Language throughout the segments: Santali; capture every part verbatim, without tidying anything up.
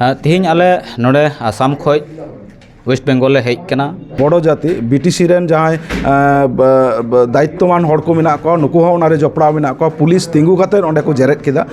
ᱛᱮᱦᱮᱧ ᱟᱞᱮ ᱱᱚᱰᱮ ᱟᱥᱟᱢ ᱠᱷᱚᱱ ᱳᱭᱮᱥᱴ ᱵᱮᱝᱜᱚᱞ ᱞᱮ ᱦᱮᱡ ᱠᱟᱱᱟ᱾ ᱵᱚᱰᱚ ᱡᱟᱹᱛᱤ, ᱵᱤᱴᱤᱥᱤ ᱨᱮᱱ ᱡᱟᱦᱟᱸᱭ ᱫᱟᱭᱤᱛᱛᱚᱢᱟᱱ ᱦᱚᱲ ᱠᱚ ᱢᱮᱱᱟᱜ ᱠᱚᱣᱟ, ᱱᱩᱠᱩ ᱦᱚᱸ ᱚᱱᱟᱨᱮ ᱡᱚᱯᱲᱟᱣ ᱢᱮᱱᱟᱜ ᱠᱚᱣᱟ᱾ ᱯᱩᱞᱤᱥ ᱛᱤᱸᱜᱩ ᱠᱟᱛᱮ ᱚᱸᱰᱮ ᱠᱚ ᱡᱮᱨᱮᱫ ᱠᱮᱫᱟ᱾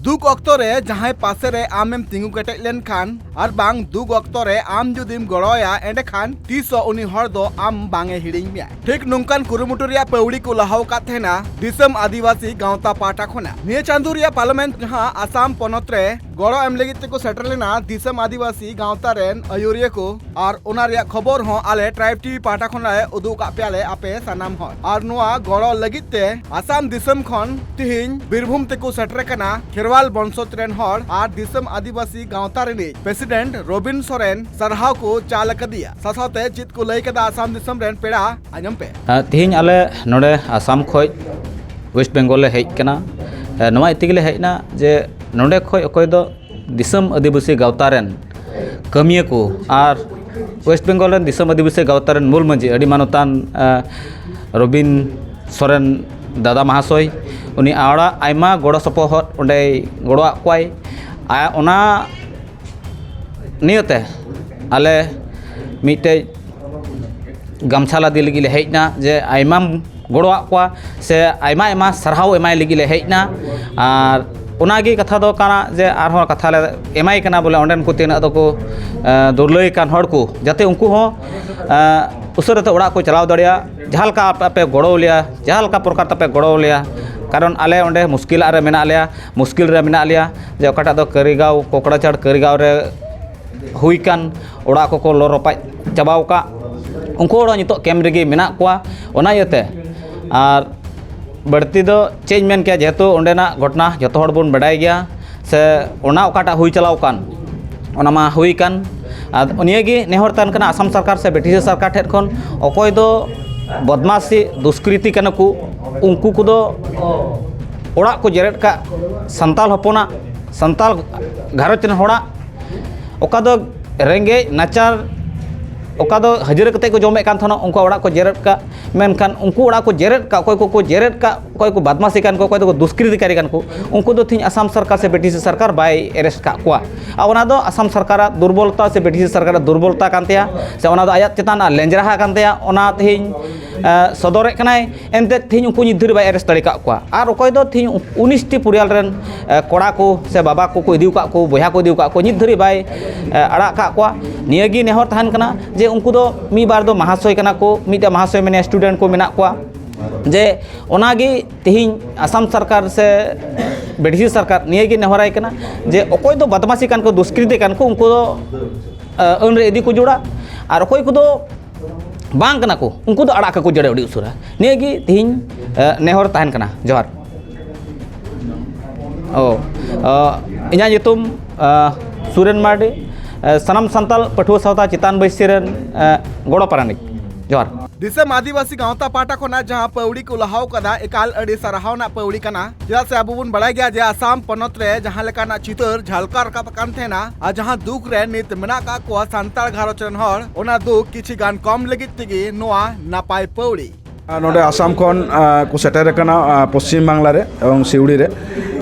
ᱫᱩᱠ ᱚᱠᱛᱚ ᱨᱮ ᱡᱟᱦᱟᱸᱭ ᱯᱟᱥᱮ ᱨᱮ ᱟᱢᱮᱢ ᱛᱤᱸᱜᱩ ᱠᱮᱴᱮᱡ ᱞᱮᱱᱠᱷᱟᱱ ᱟᱨ ᱵᱟᱝ ᱫᱩᱠ ᱚᱠᱛᱚ ᱨᱮ ᱟᱢ ᱡᱩᱫᱤᱢ ᱜᱚᱲᱚᱣᱟᱭᱟ, ᱮᱸᱰᱮᱠᱷᱟᱱ ᱛᱤᱥ ᱦᱚᱸ ᱩᱱᱤ ᱦᱚᱲ ᱫᱚ ᱟᱢ ᱵᱟᱝ ᱮ ᱦᱤᱲᱤᱧ ᱢᱮᱭᱟ᱾ ᱴᱷᱤᱠ ᱱᱚᱝᱠᱟᱱ ᱠᱩᱨᱩᱢᱩᱴᱩ ᱨᱮᱭᱟᱜ ᱯᱟᱹᱣᱲᱤ ᱠᱚ ᱞᱟᱦᱟᱣ ᱟᱠᱟᱫ ᱛᱟᱦᱮᱱᱟ ᱫᱤᱥᱚᱢ ᱟᱹᱫᱤᱵᱟᱹᱥᱤ ᱜᱟᱶᱛᱟ ᱯᱟᱦᱴᱟ ᱠᱷᱚᱱᱟᱜ᱾ ᱱᱤᱭᱟᱹ ᱪᱟᱸᱫᱳ ᱨᱮᱭᱟᱜ ᱯᱟᱨᱞᱟᱢᱮᱱᱴ ᱡᱟᱦᱟᱸ ᱟᱥᱟᱢ ᱯᱚᱱᱚᱛ ᱨᱮ ᱜᱚᱲᱚ ᱮᱢ ᱞᱟᱹᱜᱤᱫ ᱛᱮᱠᱚ ᱥᱮᱴᱮᱨ ᱞᱮᱱᱟ ᱫᱤᱥᱚᱢ ᱟᱹᱫᱤᱵᱟᱹᱥᱤ ᱜᱟᱶᱛᱟ ᱨᱮᱱ ᱟᱹᱭᱩᱨᱤᱭᱟᱹ ᱠᱚ, ᱟᱨ ᱚᱱᱟ ᱨᱮᱭᱟᱜ ᱠᱷᱚᱵᱚᱨ ᱦᱚᱸ ᱟᱞᱮ ᱴᱨᱟᱭᱤᱵᱽ ᱴᱤᱵᱷᱤ ᱯᱟᱦᱴᱟ ᱠᱷᱚᱱ ᱞᱮ ᱩᱫᱩᱜ ᱟᱠᱟᱫ ᱯᱮᱭᱟ ᱞᱮ ᱟᱯᱮ ᱥᱟᱱᱟᱢ ᱦᱚᱲ᱾ ᱟᱨ ᱱᱚᱣᱟ ᱜᱚᱲᱚ ᱞᱟᱹᱜᱤᱫ ᱛᱮ ᱟᱥᱟᱢ ᱫᱤᱥᱚᱢ ᱠᱷᱚᱱ ᱛᱤᱦᱤᱧ ᱵᱤᱨᱵᱷᱩᱢ ᱛᱮᱠᱚ ᱥᱮᱴᱮᱨ ᱟᱠᱟᱱᱟ ᱠᱷᱮᱨᱣᱟᱞ ᱵᱚᱝᱥᱚᱛ ᱨᱮᱱ ᱦᱚᱲ ᱟᱨ ᱫᱤᱥᱚᱢ ᱟᱹᱫᱤᱵᱟᱹᱥᱤ ᱜᱟᱶᱛᱟ ᱨᱤᱱᱤᱡ ᱯᱨᱮᱥᱤᱰᱮᱱᱴ ᱨᱚᱵᱤᱱ ᱥᱚᱨᱮᱱ ᱥᱟᱨᱦᱟᱣ ᱠᱚ ᱪᱟᱞ ᱟᱠᱟᱫᱮᱭᱟ᱾ ᱥᱟᱶᱛᱮ ᱪᱮᱫ ᱠᱚ ᱞᱟᱹᱭ ᱠᱮᱫᱟ ᱟᱥᱟᱢ ᱫᱤᱥᱚᱢ ᱨᱮᱱ ᱯᱮᱲᱟ, ᱟᱸᱡᱚᱢ ᱯᱮ᱾ ᱛᱮᱦᱮᱧ ᱟᱞᱮ ᱱᱚᱰᱮ ᱟᱥᱟᱢ ᱠᱷᱚᱱ ᱳᱭᱮᱥᱴ ᱵᱮᱝᱜᱚᱞ ᱞᱮ ᱦᱮᱡ ᱠᱟᱱᱟ᱾ ᱱᱚᱣᱟ ᱤᱭᱟᱹ ᱛᱮᱜᱮ ᱞᱮ ᱦᱮᱡ ᱮᱱᱟ ᱡᱮ ᱱᱚᱰᱮ ᱠᱷᱚᱱ ᱚᱠᱚᱭ ᱫᱚ ᱫᱤᱥᱚᱢ ᱟᱹᱫᱤᱵᱟᱹᱥᱤ ᱜᱟᱶᱛᱟ ᱨᱮᱱ ᱠᱟᱹᱢᱤᱭᱟᱹ ᱠᱚ ᱟᱨ ᱳᱭᱮᱥᱴ ᱵᱮᱝᱜᱚᱞ ᱨᱮᱱ ᱫᱤᱥᱚᱢ ᱟᱹᱫᱤᱵᱟᱹᱥᱤ ᱜᱟᱶᱛᱟ ᱨᱮᱱ ᱢᱩᱞ ᱢᱟᱹᱡᱷᱤ ᱟᱹᱰᱤ ᱢᱟᱱᱚᱛᱟᱱ, ᱟᱸ, ᱨᱚᱵᱤᱱ ᱥᱚᱨᱮᱱ ᱫᱟᱫᱟ ᱢᱟᱦᱟᱥᱚᱭ, ᱩᱱᱤ ᱟᱲᱟᱜ ᱟᱭᱢᱟ ᱜᱚᱲᱚ ᱥᱚᱯᱚᱦᱚᱫ ᱚᱸᱰᱮᱭ ᱜᱚᱲᱚᱣᱟᱜ ᱠᱚᱣᱟᱭ᱾ ᱟᱨ ᱚᱱᱟ ᱱᱤᱭᱟᱹᱛᱮ ᱟᱞᱮ ᱢᱤᱫᱴᱮᱡ ᱜᱟᱢᱪᱷᱟ ᱞᱟᱫᱮ ᱞᱟᱹᱜᱤᱫ ᱞᱮ ᱦᱮᱡ ᱮᱱᱟ, ᱡᱮ ᱟᱭᱢᱟᱢ ᱜᱚᱲᱚᱣᱟᱜ ᱠᱚᱣᱟ ᱥᱮ ᱟᱭᱢᱟ ᱟᱭᱢᱟ ᱥᱟᱨᱦᱟᱣ ᱮᱢᱟᱭ ᱞᱟᱹᱜᱤᱫ ᱞᱮ ᱦᱮᱡ ᱮᱱᱟ᱾ ᱟᱨ ᱚᱱᱟᱜᱮ ᱠᱟᱛᱷᱟ ᱫᱚ ᱠᱟᱱᱟ ᱡᱮ ᱟᱨᱦᱚᱸ ᱠᱟᱛᱷᱟ ᱞᱮ ᱮᱢᱟᱭ ᱠᱟᱱᱟ, ᱵᱚᱞᱮ ᱚᱸᱰᱮᱱ ᱠᱚ ᱛᱤᱱᱟᱹᱜ ᱫᱚᱠᱚ, ᱮ, ᱫᱩᱨᱞᱟᱹᱭ ᱠᱟᱱ ᱦᱚᱲ ᱠᱚ, ᱡᱟᱛᱮ ᱩᱱᱠᱩ ᱦᱚᱸ, ᱮ, ᱩᱥᱟᱹᱨᱟ ᱛᱮ ᱚᱲᱟᱜ ᱠᱚ ᱪᱟᱞᱟᱣ ᱫᱟᱲᱮᱭᱟᱜ, ᱡᱟᱦᱟᱸ ᱞᱮᱠᱟ ᱟᱯᱮ, ᱟᱯᱮ ᱜᱚᱲᱚ ᱞᱮᱭᱟ, ᱡᱟᱦᱟᱸ ᱞᱮᱠᱟ ᱯᱨᱚᱠᱟᱨ ᱛᱟᱯᱮ ᱜᱚᱲᱚ ᱞᱮᱭᱟ᱾ ᱠᱟᱨᱚᱱ ᱟᱞᱮ ᱚᱸᱰᱮ ᱢᱩᱥᱠᱤᱞᱟᱜ ᱨᱮ ᱢᱮᱱᱟᱜ ᱞᱮᱭᱟ, ᱢᱩᱥᱠᱤᱞ ᱨᱮ ᱢᱮᱱᱟᱜ ᱞᱮᱭᱟ, ᱡᱮ ᱚᱠᱟᱴᱟᱜ ᱫᱚ ᱠᱟᱹᱨᱤᱜᱟᱸᱣ, ᱠᱚᱠᱲᱟᱪᱟᱲ ᱠᱟᱹᱨᱤᱜᱟᱸᱣ ᱨᱮ ᱦᱩᱭ ᱠᱟᱱ ᱚᱲᱟᱜ ᱠᱚᱠᱚ ᱞᱚ ᱨᱟᱯᱟᱜ ᱪᱟᱵᱟᱣ ᱟᱠᱟᱫ, ᱩᱱᱠᱩ ᱦᱚᱲ ᱦᱚᱸ ᱱᱤᱛᱚᱜ ᱠᱮᱢᱯ ᱨᱮᱜᱮ ᱢᱮᱱᱟᱜ ᱠᱚᱣᱟ᱾ ᱚᱱᱟ ᱤᱭᱟᱹᱛᱮ ᱟᱨ ᱵᱟᱹᱲᱛᱤ ᱫᱚ ᱪᱮᱫ ᱤᱧ ᱢᱮᱱ ᱠᱮᱭᱟ, ᱡᱮᱦᱮᱛᱩ ᱚᱸᱰᱮᱱᱟᱜ ᱜᱷᱚᱴᱚᱱᱟ ᱡᱚᱛᱚ ᱦᱚᱲ ᱵᱚᱱ ᱵᱟᱰᱟᱭ ᱜᱮᱭᱟ, ᱥᱮ ᱚᱱᱟ ᱚᱠᱟᱴᱟᱜ ᱦᱩᱭ ᱪᱟᱞᱟᱣ ᱠᱟᱱ, ᱚᱱᱟ ᱢᱟ ᱦᱩᱭ ᱠᱟᱱ᱾ ᱟᱨ ᱱᱤᱭᱟᱹ ᱜᱮ ᱱᱮᱦᱚᱨ ᱛᱟᱦᱮᱱ ᱠᱟᱱᱟ ᱟᱥᱟᱢ ᱥᱚᱨᱠᱟᱨ ᱥᱮ ᱵᱨᱤᱴᱤᱥ ᱥᱚᱨᱠᱟᱨ ᱴᱷᱮᱱ ᱠᱷᱚᱱ, ᱚᱠᱚᱭ ᱫᱚ ᱵᱚᱫᱢᱟᱥᱤ ᱫᱩᱥᱠᱨᱤᱛᱤ ᱠᱟᱱᱟ ᱠᱚ, ᱩᱱᱠᱩ ᱠᱚᱫᱚ ᱚᱲᱟᱜ ᱠᱚ ᱡᱮᱨᱮᱫ ᱠᱟᱜ ᱥᱟᱱᱛᱟᱲ ᱦᱚᱯᱚᱱᱟᱜ, ᱥᱟᱱᱛᱟᱲ ᱜᱷᱟᱨᱚᱸᱡᱽ ᱨᱮᱱ ᱦᱚᱲᱟᱜ, ᱚᱠᱟ ᱫᱚ ᱨᱮᱸᱜᱮᱡ ᱱᱟᱪᱟᱨ, ᱚᱠᱟ ᱫᱚ ᱦᱟᱡᱨᱤ ᱠᱟᱛᱮ ᱠᱚ ᱡᱚᱢᱮᱫ ᱠᱟᱱ ᱛᱟᱦᱮᱱᱟ, ᱩᱱᱠᱩ ᱚᱲᱟᱜ ᱠᱚ ᱡᱮᱨᱮᱫ ᱠᱟᱜ᱾ ᱢᱮᱱᱠᱷᱟᱱ ᱩᱱᱠᱩ ᱚᱲᱟᱜ ᱠᱚ ᱡᱮᱨᱮᱫ ᱠᱟᱜ, ᱚᱠᱚᱭ ᱠᱚᱠᱚ ᱡᱮᱨᱮᱫ ᱠᱟᱜ, ᱚᱠᱚᱭ ᱠᱚ ᱵᱟᱫᱢᱟᱥᱤ ᱠᱟᱱ ᱠᱚ, ᱚᱠᱚᱭ ᱫᱚᱠᱚ ᱫᱩᱥᱠᱨᱤᱛᱤᱠᱟᱨᱤ ᱠᱟᱱ ᱠᱚ, ᱩᱱᱠᱩ ᱫᱚ ᱛᱮᱦᱮᱧ ᱟᱥᱟᱢ ᱥᱚᱨᱠᱟᱨ ᱥᱮ ᱵᱨᱤᱴᱤᱥ ᱥᱚᱨᱠᱟᱨ ᱵᱟᱭ ᱮᱨᱮᱥᱴ ᱠᱟᱜ ᱠᱚᱣᱟ᱾ ᱟᱨ ᱚᱱᱟ ᱫᱚ ᱟᱥᱟᱢ ᱥᱚᱨᱠᱟᱨᱟᱜ ᱫᱩᱨᱵᱚᱞᱛᱟ ᱥᱮ ᱵᱨᱤᱴᱤᱥ ᱥᱚᱨᱠᱟᱨᱟᱜ ᱫᱩᱨᱵᱚᱞᱛᱟ ᱠᱟᱱ ᱛᱟᱭᱟ, ᱥᱮ ᱚᱱᱟ ᱫᱚ ᱟᱭᱟᱜ ᱪᱮᱛᱟᱱ ᱨᱮᱱᱟᱜ ᱞᱮᱸᱡᱽᱨᱟᱦᱟ ᱠᱟᱱ ᱛᱟᱭᱟ, ᱚᱱᱟ ᱛᱮᱦᱮᱧ, ᱮ, ᱥᱚᱫᱚᱨᱮᱫ ᱠᱟᱱᱟᱭ᱾ ᱮᱱᱛᱮᱫ ᱛᱮᱦᱮᱧ ᱩᱱᱠᱩ ᱱᱤᱛ ᱫᱷᱟᱹᱨᱤᱡ ᱵᱟᱭ ᱮᱨᱮᱥᱴ ᱫᱟᱲᱮ ᱠᱟᱜ ᱠᱚᱣᱟ᱾ ᱟᱨ ᱚᱠᱚᱭ ᱫᱚ ᱛᱮᱦᱮᱧ ᱩᱱᱤᱥ ᱴᱤ ᱯᱚᱨᱤᱭᱟᱞ ᱨᱮᱱ, ᱮ, ᱠᱚᱲᱟ ᱠᱚ ᱥᱮ ᱵᱟᱵᱟ ᱠᱚᱠᱚ ᱤᱫᱤ ᱟᱠᱟᱫ ᱠᱚ, ᱵᱚᱭᱦᱟ ᱠᱚ ᱤᱫᱤ ᱟᱠᱟᱫ ᱠᱚ, ᱱᱤᱛ ᱫᱷᱟᱹᱨᱤᱡ ᱵᱟᱭ, ᱮ, ᱟᱲᱟᱜ ᱠᱟᱜ ᱠᱚᱣᱟ᱾ ᱱᱤᱭᱟᱹᱜᱮ ᱱᱮᱦᱚᱨ ᱛᱟᱦᱮᱱ ᱠᱟᱱᱟ ᱡᱮ ᱩᱱᱠᱩ ᱫᱚ ᱢᱤᱫ ᱵᱟᱨ ᱫᱚ ᱢᱟᱦᱟᱥᱚᱭ ᱠᱟᱱᱟ ᱠᱚ, ᱢᱤᱫᱴᱮᱱ ᱢᱟᱦᱟᱥᱚᱭ ᱢᱮᱱᱟᱭᱟ, ᱥᱴᱩᱰᱮᱱᱴ ᱠᱚ ᱢᱮᱱᱟᱜ ᱠᱚᱣᱟ, ᱡᱮ ᱚᱱᱟᱜᱮ ᱛᱮᱦᱮᱧ ᱟᱥᱟᱢ ᱥᱚᱨᱠᱟᱨ ᱥᱮ ᱵᱤᱴᱤᱥᱤ ᱥᱚᱨᱠᱟᱨ ᱱᱤᱭᱟᱹᱜᱮ ᱱᱮᱦᱚᱨᱟᱭ ᱠᱟᱱᱟ ᱡᱮ ᱚᱠᱚᱭ ᱫᱚ ᱵᱟᱫᱢᱟᱥᱤ ᱠᱟᱱ ᱠᱚ, ᱫᱩᱥᱠᱨᱤᱛᱤ ᱠᱟᱱ ᱠᱚ, ᱩᱱᱠᱩ ᱫᱚ, ᱮ, ᱟᱹᱱ ᱨᱮ ᱤᱫᱤ ᱠᱚ ᱡᱩᱲᱟ, ᱟᱨ ᱚᱠᱚᱭ ᱠᱚᱫᱚ ᱵᱟᱝ ᱠᱟᱱᱟ ᱠᱚ, ᱩᱱᱠᱩ ᱫᱚ ᱟᱲᱟᱜ ᱠᱟᱠᱚ ᱡᱟᱹᱨᱩᱲᱟ ᱟᱹᱰᱤ ᱩᱥᱟᱹᱨᱟ᱾ ᱱᱤᱭᱟᱹᱜᱮ ᱛᱮᱦᱮᱧ, ᱮ, ᱱᱮᱦᱚᱨ ᱛᱟᱦᱮᱱ ᱠᱟᱱᱟ᱾ ᱡᱚᱦᱟᱨ᱾ ᱚ, ᱚ, ᱤᱧᱟᱹᱜ ᱧᱩᱛᱩᱢ, ᱟ, ᱥᱩᱨᱮᱱ ᱢᱟᱨᱰᱤ, ᱟ, ᱥᱟᱱᱟᱢ ᱥᱟᱱᱛᱟᱲ ᱯᱟᱹᱴᱷᱩᱣᱟᱹ ᱥᱟᱶᱛᱟ ᱪᱮᱛᱟᱱ ᱵᱟᱹᱭᱥᱤ ᱨᱮᱱ, ᱟ, ᱜᱚᱲᱚ ᱯᱟᱨᱟᱱᱤᱠ᱾ ᱡᱚᱦᱟᱨ᱾ ᱫᱤᱥᱚᱢ ᱟᱹᱫᱤᱵᱟᱹᱥᱤ ᱜᱟᱶᱛᱟ ᱯᱟᱦᱴᱟ ᱠᱷᱚᱱᱟᱜ ᱡᱟᱦᱟᱸ ᱯᱟᱹᱣᱲᱤ ᱠᱚ ᱞᱟᱦᱟᱣ ᱠᱟᱫᱟ, ᱮᱠᱟᱞ ᱟᱹᱰᱤ ᱥᱟᱨᱦᱟᱣ ᱨᱮᱱᱟᱜ ᱯᱟᱹᱣᱲᱤ ᱠᱟᱱᱟ᱾ ᱪᱮᱫᱟᱜ ᱥᱮ ᱟᱵᱚ ᱵᱚᱱ ᱵᱟᱲᱟᱭ ᱜᱮᱭᱟ ᱡᱮ ᱟᱥᱟᱢ ᱯᱚᱱᱚᱛ ᱨᱮ ᱡᱟᱦᱟᱸ ᱞᱮᱠᱟᱱᱟᱜ ᱪᱤᱛᱟᱹᱨ ᱡᱷᱟᱞᱠᱟᱣ ᱨᱟᱠᱟᱵ ᱟᱠᱟᱱ ᱛᱟᱦᱮᱱᱟ ᱟᱨ ᱡᱟᱦᱟᱸ ᱫᱩᱠ ᱨᱮ ᱱᱤᱛ ᱢᱮᱱᱟᱜ ᱟᱠᱟᱫ ᱠᱚᱣᱟ ᱥᱟᱱᱛᱟᱲ ᱜᱷᱟᱨᱚᱸᱡᱽ ᱨᱮᱱ ᱦᱚᱲ, ᱚᱱᱟ ᱫᱩᱠ ᱠᱤᱪᱷᱤ ᱜᱟᱱ ᱠᱚᱢ ᱞᱟᱹᱜᱤᱫ ᱛᱮᱜᱮ ᱱᱚᱣᱟ ᱱᱟᱯᱟᱭ ᱯᱟᱹᱣᱲᱤ᱾ ᱟᱨ ᱱᱚᱰᱮ ᱟᱥᱟᱢ ᱠᱷᱚᱱ, ᱟ, ᱠᱚ ᱥᱮᱴᱮᱨ ᱟᱠᱟᱱᱟ, ᱟ, ᱯᱚᱥᱪᱤᱢ ᱵᱟᱝᱞᱟ ᱨᱮ ᱮᱵᱚᱝ ᱥᱤᱣᱲᱤ ᱨᱮ᱾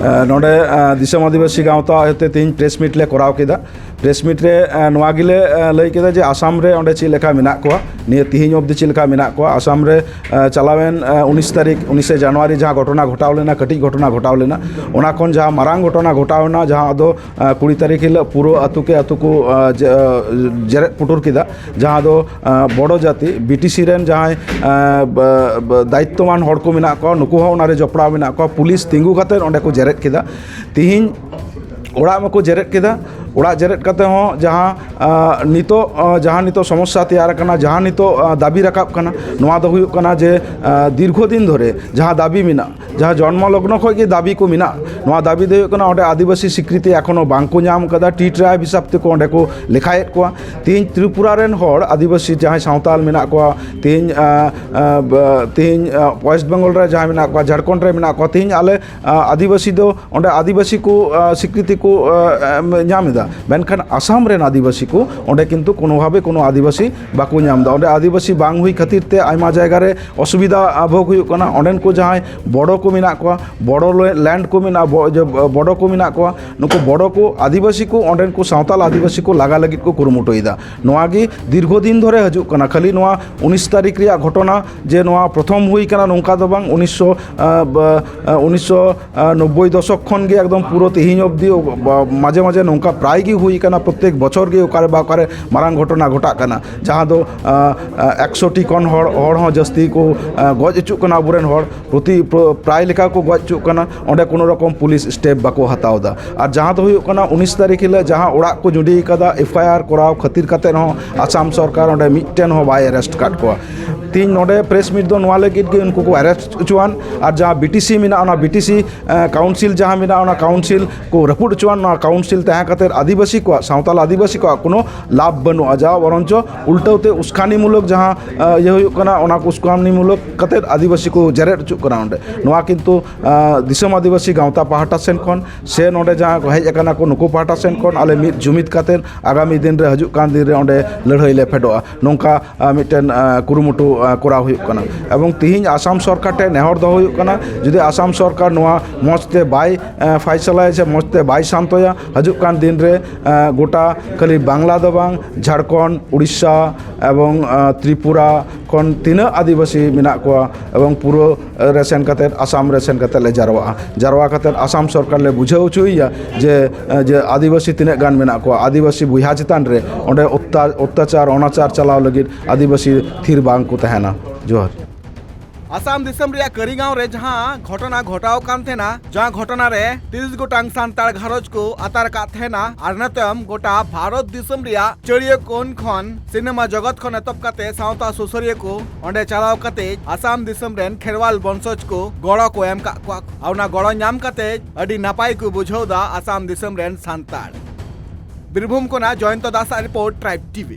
ᱟ, ᱱᱚᱰᱮ, ᱟ, ᱫᱤᱥᱚᱢ ᱟᱹᱫᱤᱵᱟᱹᱥᱤ ᱜᱟᱶᱛᱟ ᱦᱚᱛᱮ ᱛᱮᱦᱮᱧ ᱯᱨᱮᱥ ᱢᱤᱴ ᱞᱮ ᱠᱚᱨᱟᱣ ᱠᱮᱫᱟ᱾ ᱯᱨᱮᱥ ᱢᱤᱴ ᱨᱮ, ᱟ, ᱱᱚᱣᱟ ᱜᱮᱞᱮ, ᱟ, ᱞᱟᱹᱭ ᱠᱮᱫᱟ ᱡᱮ ᱟᱥᱟᱢ ᱨᱮ ᱚᱸᱰᱮ ᱪᱮᱫ ᱞᱮᱠᱟ ᱢᱮᱱᱟᱜ ᱠᱚᱣᱟ, ᱱᱤᱭᱟᱹ ᱛᱤᱦᱤᱧ ᱚᱵᱫᱤ ᱪᱮᱫ ᱞᱮᱠᱟ ᱢᱮᱱᱟᱜ ᱠᱚᱣᱟ ᱟᱥᱟᱢ ᱨᱮ, ᱟ, ᱪᱟᱞᱟᱣᱮᱱ, ᱟ, ᱩᱱᱤᱥ ᱛᱟᱹᱨᱤᱠᱷ, ᱩᱱᱤᱥᱮ ᱡᱟᱱᱩᱣᱟᱨᱤ ᱡᱟᱦᱟᱸ ᱜᱷᱚᱴᱚᱱᱟ ᱜᱷᱚᱴᱟᱣ ᱞᱮᱱᱟ, ᱠᱟᱹᱴᱤᱡ ᱜᱷᱚᱴᱚᱱᱟ ᱜᱷᱚᱴᱟᱣ ᱞᱮᱱᱟ, ᱚᱱᱟ ᱠᱷᱚᱱ ᱡᱟᱦᱟᱸ ᱢᱟᱨᱟᱝ ᱜᱷᱚᱴᱚᱱᱟ ᱜᱷᱚᱴᱟᱣ ᱮᱱᱟ, ᱡᱟᱦᱟᱸ ᱫᱚ, ᱟ, ᱠᱩᱲᱤ ᱛᱟᱹᱨᱤᱠᱷ ᱦᱤᱞᱳᱜ ᱯᱩᱨᱟᱹ ᱟᱹᱛᱩ ᱠᱮ ᱟᱹᱛᱩ ᱠᱚ, ᱟ, ᱡᱮ-, ᱟ, ᱡᱮᱨᱮᱫ ᱯᱩᱴᱩᱨ ᱠᱮᱫᱟ, ᱡᱟᱦᱟᱸ ᱫᱚ, ᱟ, ᱵᱚᱰᱚ ᱡᱟᱹᱛᱤ, ᱵᱤᱴᱤᱥᱤ ᱨᱮᱱ ᱡᱟᱦᱟᱸᱭ, ᱟ, ᱵᱟ-, ᱵᱟ-, ᱫᱟᱭᱤᱛᱛᱚᱣᱟᱱ ᱦᱚᱲ ᱠᱚ ᱢᱮᱱᱟᱜ ᱠᱚᱣᱟ, ᱱᱩᱠᱩ ᱦᱚᱸ ᱚᱱᱟᱨᱮ ᱡᱚᱯᱲᱟᱣ ᱢᱮᱱᱟᱜ ᱠᱚᱣᱟ᱾ ᱯᱩᱞᱤᱥ ᱛᱤᱸᱜᱩ ᱠᱟᱛᱮᱫ ᱚᱸᱰᱮ ᱠᱚ ᱡᱮᱨᱮᱫ ᱠᱮᱫᱟ᱾ ᱛᱤᱦᱤᱧ ᱚᱲᱟᱜ ᱢᱟᱠᱚ ᱡᱮᱨᱮᱫ ᱠᱮᱫᱟ, ᱚᱲᱟᱜ ᱡᱮᱨᱮᱫ ᱠᱟᱛᱮ ᱦᱚᱸ ᱡᱟᱦᱟᱸ, ᱟ, ᱱᱤᱛᱚᱜ, ᱟ, ᱡᱟᱦᱟᱸ ᱱᱤᱛᱚᱜ ᱥᱚᱢᱚᱥᱥᱟ ᱛᱮᱭᱟᱨ ᱟᱠᱟᱱᱟ, ᱡᱟᱦᱟᱸ ᱱᱤᱛᱚᱜ, ᱟ, ᱫᱟᱹᱵᱤ ᱨᱟᱠᱟᱵ ᱠᱟᱱᱟ, ᱱᱚᱣᱟ ᱫᱚ ᱦᱩᱭᱩᱜ ᱠᱟᱱᱟ ᱡᱮ, ᱟ, ᱫᱤᱨᱜᱷᱚ ᱫᱤᱱ ᱫᱷᱚᱨᱮ ᱡᱟᱦᱟᱸ ᱫᱟᱹᱵᱤ ᱢᱮᱱᱟᱜ, ᱡᱟᱦᱟᱸ ᱡᱚᱱᱢᱚ ᱞᱚᱜᱱᱚ ᱠᱷᱚᱱ ᱜᱮ ᱫᱟᱹᱵᱤ ᱠᱚ ᱢᱮᱱᱟᱜ, ᱱᱚᱣᱟ ᱫᱟᱹᱵᱤ ᱫᱚ ᱦᱩᱭᱩᱜ ᱠᱟᱱᱟ ᱚᱸᱰᱮ ᱟᱹᱫᱤᱵᱟᱹᱥᱤ ᱥᱤᱠᱨᱤᱛᱤ ᱮᱠᱷᱚᱱᱳ ᱵᱟᱝ ᱠᱚ ᱧᱟᱢ ᱠᱟᱫᱟ, ᱴᱤ ᱴᱨᱟᱭᱤᱵᱽ ᱦᱤᱥᱟᱹᱵ ᱛᱮᱠᱚ ᱚᱸᱰᱮ ᱠᱚ ᱞᱮᱠᱷᱟᱭᱮᱫ ᱠᱚᱣᱟ᱾ ᱛᱤᱦᱤᱧ ᱛᱨᱤᱯᱩᱨᱟ ᱨᱮᱱ ᱦᱚᱲ ᱟᱹᱫᱤᱵᱟᱹᱥᱤ ᱡᱟᱦᱟᱸᱭ ᱥᱟᱶᱛᱟᱞ ᱢᱮᱱᱟᱜ ᱠᱚᱣᱟ, ᱛᱤᱦᱤᱧ, ᱟ, ᱟ, ᱵᱟ-, ᱛᱤᱦᱤᱧ, ᱟ, ᱳᱭᱮᱥᱴ ᱵᱮᱝᱜᱚᱞ ᱨᱮ ᱡᱟᱦᱟᱸᱭ ᱢᱮᱱᱟᱜ ᱠᱚᱣᱟ, ᱡᱷᱟᱲᱠᱷᱚᱸᱰ ᱨᱮ ᱢᱮᱱᱟᱜ ᱠᱚᱣᱟ, ᱛᱤᱦᱤᱧ ᱟᱞᱮ, ᱟ, ᱟᱹᱫᱤᱵᱟᱹᱥᱤ ᱫᱚ ᱚᱸᱰᱮ ᱟᱹᱫᱤᱵᱟᱹᱥᱤ ᱠᱚ, ᱟ, ᱥᱤᱠᱨᱤᱛᱤ ᱠᱚ, ᱟ, ᱮᱢ, ᱧᱟᱢ ᱮᱫᱟ᱾ ᱢᱮᱱᱠᱷᱟᱱ ᱟᱥᱟᱢ ᱨᱮᱱ ᱟᱹᱫᱤᱵᱟᱹᱥᱤ ᱠᱚ ᱚᱸᱰᱮ ᱠᱤᱱᱛᱩ ᱠᱳᱱᱳ ᱵᱷᱟᱵᱮ ᱠᱳᱱᱳ ᱟᱹᱫᱤᱵᱟᱹᱥᱤ ᱵᱟᱠᱚ ᱧᱟᱢ ᱮᱫᱟ᱾ ᱚᱸᱰᱮ ᱟᱹᱫᱤᱵᱟᱹᱥᱤ ᱵᱟᱝ ᱦᱩᱭ ᱠᱷᱟᱹᱛᱤᱨ ᱛᱮ ᱟᱭᱢᱟ ᱡᱟᱭᱜᱟ ᱨᱮ ᱚᱥᱩᱵᱤᱫᱷᱟ ᱵᱷᱳᱜᱽ ᱦᱩᱭᱩᱜ ᱠᱟᱱᱟ᱾ ᱚᱸᱰᱮᱱ ᱠᱚ ᱡᱟᱦᱟᱸᱭ ᱵᱚᱰᱚ ᱠᱚ ᱢᱮᱱᱟᱜ ᱠᱚᱣᱟ, ᱵᱚᱰᱚ ᱞᱮ-, ᱞᱮᱱᱰ ᱠᱚ ᱢᱮᱱᱟᱜᱼᱟ, ᱵᱚ-, ᱡᱮ, ᱵᱚᱰᱚ ᱠᱚ ᱢᱮᱱᱟᱜ ᱠᱚᱣᱟ, ᱱᱩᱠᱩ ᱵᱚᱰᱚ ᱠᱚ ᱟᱹᱫᱤᱵᱟᱹᱥᱤ ᱠᱚ ᱚᱸᱰᱮᱱ ᱠᱚ ᱥᱟᱶᱛᱟᱞ ᱟᱹᱫᱤᱵᱟᱹᱥᱤ ᱠᱚ ᱞᱟᱜᱟ ᱞᱟᱹᱜᱤᱫ ᱠᱚ ᱠᱩᱨᱩᱢᱩᱴᱩᱭᱮᱫᱟ᱾ ᱱᱚᱣᱟ ᱜᱮ ᱫᱤᱨᱜᱷᱚ ᱫᱤᱱ ᱫᱷᱚᱨᱮ ᱦᱤᱡᱩᱜ ᱠᱟᱱᱟ᱾ ᱠᱷᱟᱹᱞᱤ ᱱᱚᱣᱟ ᱩᱱᱤᱥ ᱛᱟᱹᱨᱤᱠᱷ ᱨᱮᱭᱟᱜ ᱜᱷᱚᱴᱚᱱᱟ ᱡᱮ ᱱᱚᱣᱟ ᱯᱨᱚᱛᱷᱚᱢ ᱦᱩᱭ ᱠᱟᱱᱟ ᱱᱚᱝᱠᱟ ᱫᱚ ᱵᱟᱝ, ᱩᱱᱤᱥᱥᱚ, ᱟᱸ, ᱵᱟ-, ᱟᱸ, ᱩᱱᱤᱥᱥᱚ ᱱᱚᱵᱵᱳᱭ ᱫᱚᱥᱚᱠ ᱠᱷᱚᱱ ᱜᱮ ᱮᱠᱫᱚᱢ ᱯᱩᱨᱟᱹ ᱛᱮᱦᱮᱧ ᱚᱵᱫᱤ ᱚ-, ᱵᱟ-, ᱢᱟᱡᱷᱮ ᱢᱟᱡᱷᱮ ᱱᱚᱝᱠᱟ ᱯᱨᱟᱭ ᱜᱮ ᱦᱩᱭ ᱠᱟᱱᱟ, ᱯᱨᱚᱛᱮᱠ ᱵᱚᱪᱷᱚᱨ ᱜᱮ ᱚᱠᱟᱨᱮ ᱵᱟ ᱚᱠᱟᱨᱮ ᱢᱟᱨᱟᱝ ᱜᱷᱚᱴᱚᱱᱟ ᱜᱷᱚᱴᱟᱜ ᱠᱟᱱᱟ, ᱡᱟᱦᱟᱸ ᱫᱚ, ᱟᱸ, ᱟᱸ, ᱮᱠᱥᱚ ᱴᱤ ᱠᱷᱚᱱ ᱦᱚᱲ, ᱦᱚᱲ ᱦᱚᱸ ᱡᱟᱹᱥᱛᱤ ᱠᱚ, ᱟᱸ, ᱜᱚᱡ ᱦᱚᱪᱚᱜ ᱠᱟᱱᱟ ᱟᱵᱚᱨᱮᱱ ᱦᱚᱲ᱾ ᱯᱨᱚᱛᱤ, ᱯᱨᱚ-, ᱯᱨᱟᱭ ᱞᱮᱠᱟ ᱠᱚ ᱜᱚᱡ ᱦᱚᱪᱚᱜ ᱠᱟᱱᱟ, ᱚᱸᱰᱮ ᱠᱳᱱᱳ ᱨᱚᱠᱚᱢ ᱯᱩᱞᱤᱥ ᱥᱴᱮᱯ ᱵᱟᱠᱚ ᱦᱟᱛᱟᱣ ᱮᱫᱟ᱾ ᱟᱨ ᱡᱟᱦᱟᱸ ᱫᱚ ᱦᱩᱭᱩᱜ ᱠᱟᱱᱟ, ᱩᱱᱤᱥ ᱛᱟᱹᱨᱤᱠᱷ ᱦᱤᱞᱳᱜ ᱡᱟᱦᱟᱸ ᱚᱲᱟᱜ ᱠᱚ ᱡᱩᱸᱰᱤ ᱟᱠᱟᱫᱟ, ᱮᱯᱷ ᱟᱭ ᱟᱨ ᱠᱚᱨᱟᱣ ᱠᱷᱟᱹᱛᱤᱨ ᱠᱟᱛᱮ ᱦᱚᱸ ᱟᱥᱟᱢ ᱥᱚᱨᱠᱟᱨ ᱚᱸᱰᱮ ᱢᱤᱫᱴᱮᱱ ᱦᱚᱸ ᱵᱟᱭ ᱟᱨᱮᱥᱴ ᱟᱠᱟᱫ ᱠᱚᱣᱟ᱾ ᱛᱮᱦᱮᱧ ᱱᱚᱰᱮ ᱯᱨᱮᱥ ᱢᱤᱴ ᱫᱚ ᱱᱚᱣᱟ ᱞᱟᱹᱜᱤᱫ ᱜᱮ ᱩᱱᱠᱩ ᱠᱚ ᱟᱨᱮᱥᱴ ᱦᱚᱪᱚᱣᱟᱱ, ᱟᱨ ᱡᱟᱦᱟᱸ ᱵᱤ ᱴᱤ ᱥᱤ ᱢᱮᱱᱟᱜᱼᱟ, ᱚᱱᱟ ᱵᱤ ᱴᱤ ᱥᱤ, ᱮ, ᱠᱟᱣᱩᱱᱥᱤᱞ ᱡᱟᱦᱟᱸ ᱢᱮᱱᱟᱜᱼᱟ, ᱚᱱᱟ ᱠᱟᱣᱩᱱᱥᱤᱞ ᱠᱚ ᱨᱟᱹᱯᱩᱫ ᱦᱚᱪᱚᱣᱟᱱ᱾ ᱱᱚᱣᱟ ᱠᱟᱣᱩᱱᱥᱤᱞ ᱛᱟᱦᱮᱸ ᱠᱟᱛᱮ ᱟᱹᱫᱤᱵᱟᱹᱥᱤ ᱠᱚᱣᱟᱜ, ᱥᱟᱶᱛᱟᱞ ᱟᱹᱫᱤᱵᱟᱹᱥᱤ ᱠᱚᱣᱟᱜ ᱠᱳᱱᱳ ᱞᱟᱵᱷ ᱵᱟᱹᱱᱩᱜᱼᱟ, ᱡᱟ ᱵᱚᱨᱚᱱᱪᱚ ᱩᱞᱴᱟᱹᱣ ᱛᱮ ᱩᱥᱠᱟᱱᱤᱢᱩᱞᱚᱠ ᱡᱟᱦᱟᱸ, ᱮ, ᱤᱭᱟᱹ ᱦᱩᱭᱩᱜ ᱠᱟᱱᱟ, ᱚᱱᱟ ᱠᱚ ᱩᱥᱠᱟᱱᱤᱢᱩᱞᱚᱠ ᱠᱟᱛᱮ ᱟᱹᱫᱤᱵᱟᱹᱥᱤ ᱠᱚ ᱡᱮᱨᱮᱫ ᱦᱚᱪᱚᱜ ᱠᱟᱱᱟ ᱚᱸᱰᱮ᱾ ᱱᱚᱣᱟ ᱠᱤᱱᱛᱩ, ᱮ, ᱫᱤᱥᱚᱢ ᱟᱹᱫᱤᱵᱟᱹᱥᱤ ᱜᱟᱶᱛᱟ ᱯᱟᱦᱴᱟ ᱥᱮᱱ ᱠᱷᱚᱱ ᱥᱮ ᱱᱚᱰᱮ ᱡᱟᱦᱟᱸ ᱠᱚ ᱦᱮᱡ ᱟᱠᱟᱱᱟ ᱠᱚ, ᱱᱩᱠᱩ ᱯᱟᱦᱴᱟ ᱥᱮᱱ ᱠᱷᱚᱱ ᱟᱞᱮ ᱢᱤᱫ ᱡᱩᱢᱤᱫ ᱠᱟᱛᱮ ᱟᱜᱟᱢᱤ ᱫᱤᱱ ᱨᱮ, ᱦᱤᱡᱩᱜ ᱠᱟᱱ ᱫᱤᱱ ᱨᱮ ᱚᱸᱰᱮ ᱞᱟᱹᱲᱦᱟᱹᱭ ᱞᱮ ᱯᱷᱮᱰᱚᱜᱼᱟ, ᱱᱚᱝᱠᱟ, ᱮ, ᱢᱤᱫᱴᱮᱱ, ᱮ, ᱠᱩᱨᱩᱢᱩᱴᱩ, ᱮ, ᱠᱚᱨᱟᱣ ᱦᱩᱭᱩᱜ ᱠᱟᱱᱟ᱾ ᱮᱵᱚᱝ ᱛᱤᱦᱤᱧ ᱟᱥᱟᱢ ᱥᱚᱨᱠᱟᱨ ᱴᱷᱮᱱ ᱱᱮᱦᱚᱨ ᱫᱚᱦᱚ ᱦᱩᱭᱩᱜ ᱠᱟᱱᱟ, ᱡᱩᱫᱤ ᱟᱥᱟᱢ ᱥᱚᱨᱠᱟᱨ ᱱᱚᱣᱟ ᱢᱚᱸᱡᱽ ᱛᱮ ᱵᱟᱭ, ᱮ, ᱯᱷᱟᱭᱥᱟᱞᱟᱭᱟ ᱥᱮ ᱢᱚᱸᱡᱽ ᱛᱮ ᱵᱟᱭ ᱥᱟᱱᱛᱚᱭᱟ, ᱦᱤᱡᱩᱜ ᱠᱟᱱ ᱫᱤᱱ ᱨᱮ, ᱮ, ᱜᱚᱴᱟ ᱠᱷᱟᱹᱞᱤ ᱵᱟᱝᱞᱟ ᱫᱚ ᱵᱟᱝ, ᱡᱷᱟᱲᱠᱷᱚᱸᱰ, ᱩᱲᱤᱥᱥᱟ ᱮᱵᱚᱝ, ᱮ, ᱛᱨᱤᱯᱩᱨᱟ ᱠᱷᱚᱱ ᱛᱤᱱᱟᱹᱜ ᱟᱹᱫᱤᱵᱟᱹᱥᱤ ᱢᱮᱱᱟᱜ ᱠᱚᱣᱟ ᱮᱵᱚᱝ ᱯᱩᱨᱟᱹ ᱨᱮ ᱥᱮᱱ ᱠᱟᱛᱮᱫ, ᱟᱥᱟᱢ ᱨᱮ ᱥᱮᱱ ᱠᱟᱛᱮᱫ ᱞᱮ ᱡᱟᱨᱣᱟᱜᱼᱟ᱾ ᱡᱟᱨᱣᱟ ᱠᱟᱛᱮᱫ ᱟᱥᱟᱢ ᱥᱚᱨᱠᱟᱨ ᱞᱮ ᱵᱩᱡᱷᱟᱹᱣ ᱦᱚᱪᱚᱭᱮᱭᱟ ᱡᱮ, ᱡᱮ ᱟᱹᱫᱤᱵᱟᱹᱥᱤ ᱛᱤᱱᱟᱹᱜ ᱜᱟᱱ ᱢᱮᱱᱟᱜ ᱠᱚᱣᱟ, ᱟᱹᱫᱤᱵᱟᱹᱥᱤ ᱵᱚᱭᱦᱟ ᱪᱮᱛᱟᱱ ᱨᱮ ᱚᱸᱰᱮ ᱚᱛᱛᱟ-, ᱚᱛᱛᱟᱪᱟᱨ, ᱚᱱᱟᱪᱟᱨ ᱪᱟᱞᱟᱣ ᱞᱟᱹᱜᱤᱫ ᱟᱹᱫᱤᱵᱟᱹᱥᱤ ᱛᱷᱤᱨ ᱵᱟᱝ ᱠᱚ ᱛᱟᱦᱮᱱᱟ᱾ ᱡᱚᱦᱟᱨ᱾ ᱟᱥᱟᱢ ᱫᱤᱥᱚᱢ ᱨᱮᱭᱟᱜ ᱠᱟᱹᱨᱤᱜᱟᱸᱣ ᱨᱮ ᱡᱟᱦᱟᱸ ᱜᱷᱚᱴᱚᱱᱟ ᱜᱷᱚᱴᱟᱣ ᱠᱟᱱ ᱛᱟᱦᱮᱱᱟ, ᱡᱟᱦᱟᱸ ᱜᱷᱚᱴᱚᱱᱟ ᱨᱮ ᱛᱤᱨᱤᱥ ᱜᱚᱴᱟᱝ ᱥᱟᱱᱛᱟᱲ ᱜᱷᱟᱨᱚᱸᱡᱽ ᱠᱚ ᱟᱛᱟᱨ ᱠᱟᱫ ᱛᱟᱦᱮᱱᱟ, ᱟᱨ ᱱᱤᱛᱚᱜ ᱜᱚᱴᱟ ᱵᱷᱟᱨᱚᱛ ᱫᱤᱥᱚᱢ ᱨᱮᱭᱟᱜ ᱪᱟᱹᱲᱤᱭᱟᱹ ᱠᱚᱱ ᱠᱷᱚᱱ ᱥᱤᱱᱮᱢᱟ ᱡᱚᱜᱚᱛ ᱠᱷᱚᱱ ᱮᱛᱚᱦᱚᱵ ᱠᱟᱛᱮ ᱥᱟᱶᱛᱟ ᱥᱩᱥᱟᱹᱨᱤᱭᱟᱹ ᱠᱚ ᱚᱸᱰᱮ ᱪᱟᱞᱟᱣ ᱠᱟᱛᱮ ᱟᱥᱟᱢ ᱫᱤᱥᱚᱢ ᱨᱮᱱ ᱠᱷᱮᱨᱣᱟᱞ ᱵᱚᱝᱥᱚᱡᱽ ᱠᱚ ᱜᱚᱲᱚ ᱠᱚ ᱮᱢ ᱠᱟᱜ ᱠᱚᱣᱟ᱾ ᱟᱨ ᱚᱱᱟ ᱜᱚᱲᱚ ᱧᱟᱢ ᱠᱟᱛᱮ ᱟᱹᱰᱤ ᱱᱟᱯᱟᱭ ᱠᱚ ᱵᱩᱡᱷᱟᱹᱣ ᱫᱟ ᱟᱥᱟᱢ ᱫᱤᱥᱚᱢ ᱨᱮᱱ ᱥᱟᱱᱛᱟᱲ᱾ ᱵᱤᱨᱵᱷᱩᱢ ᱠᱷᱚᱱᱟᱜ ᱡᱚᱭᱚᱱᱛᱚ ᱫᱟᱥ ᱟᱜ ᱨᱤᱯᱳᱨᱴ, ᱴᱨᱟᱭᱤᱵᱽ ᱴᱤ ᱵᱷᱤ᱾